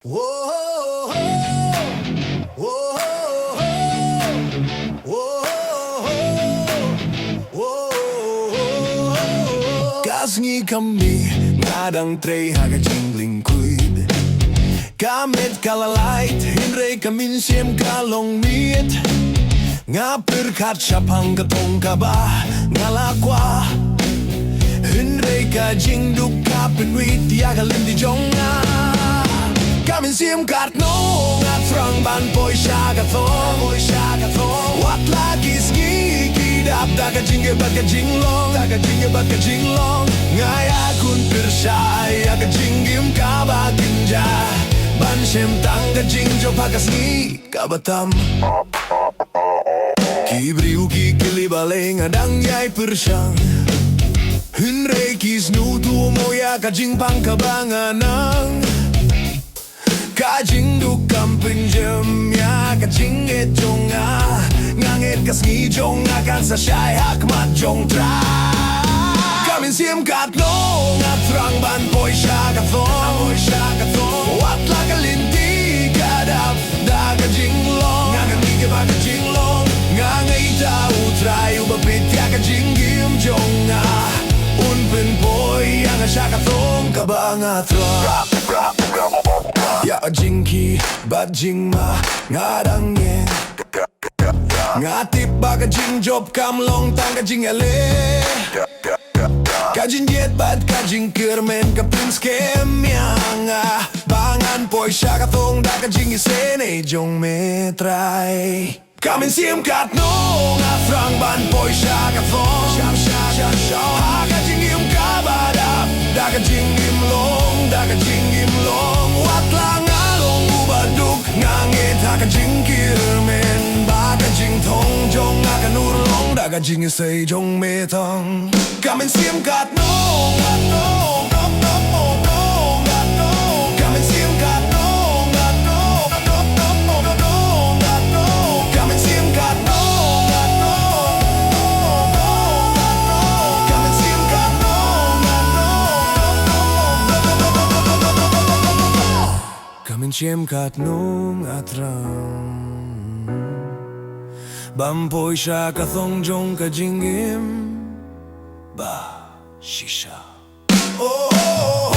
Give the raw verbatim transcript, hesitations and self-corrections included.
Woah, woah, woah, woah, woah. Ka sngi ka mih, nga dang trei ha ka jinglyngkhuid. Ka met ka la lait, hynrei ka mynsiem ka long miet. Nga pyrkhat shaphang ka thong kaba nga la kwah, hynrei ka jingduk ka pynwit ïa ka lynti jong nga. Ka mynsiem katno nga thrang ban poi sha ka thong, poi sha ka thong. Wat la ki sngi ki dap, da ka jingïeit bad ka jinglong, da ka jingïeit bad ka jinglong. Nga ïakhun pyrshah ïa ka jingim kaba kynja, ban shem tang ka jingjop ha ka sngi kaba tam. Ki briew ki kylli balei nga dang ïai pyrshang, hynrei ki sngewthuh mo ïa ka jingpang kaba nga nang. Ka jingduk kam pynjem ïa ka jingngeit jong nga. Nga ngeit ka sngi jong nga kan sa shai ha khmat jong Trai. Ka mynsiem katno nga thrang ban poi sha ka thong, poi sha ka thong. Wat la ka lynti ka dap, da ka jinglong. Nga ngeit ba ka jinglong. Nga ngeit ha U Trai uba peit ïa ka jingim jong nga, un pynpoi ïa nga sha ka thong kaba nga thrang. Ïa ka jingkhih bad jingma nga dang ngeit. Nga tip ba ka jingjop kam long tang ka jingïaleh. Ka jingïeit bad ka jingkyrmen ka pynskhem ïa nga ba ngan poi sha ka thong da ka jingisynei jong me Trai. Ka mynsiem katno nga thrang ban poi sha ka thong, sha, sha, sha, sha. Ha ka jingim kaba dap, da ka jingim long, da ka jingim long. Wat la nga long uba duk, nga ngeit ha ka jingkyrmen, ba ka jingthong jong nga kan urlong da ka jingisynei jong me tang. Ka mynsiem katno, katno, katno, katno, katno. Ka mynsiem katno, katno, katno, katno, katno. Ka mynsiem katno, katno, katno, katno. Ka mynsiem katno, katno, katno, katno. Ka mynsiem katno nga thrang ban poi sha ka thong jong ka jingim ba shisha. Oh, oh,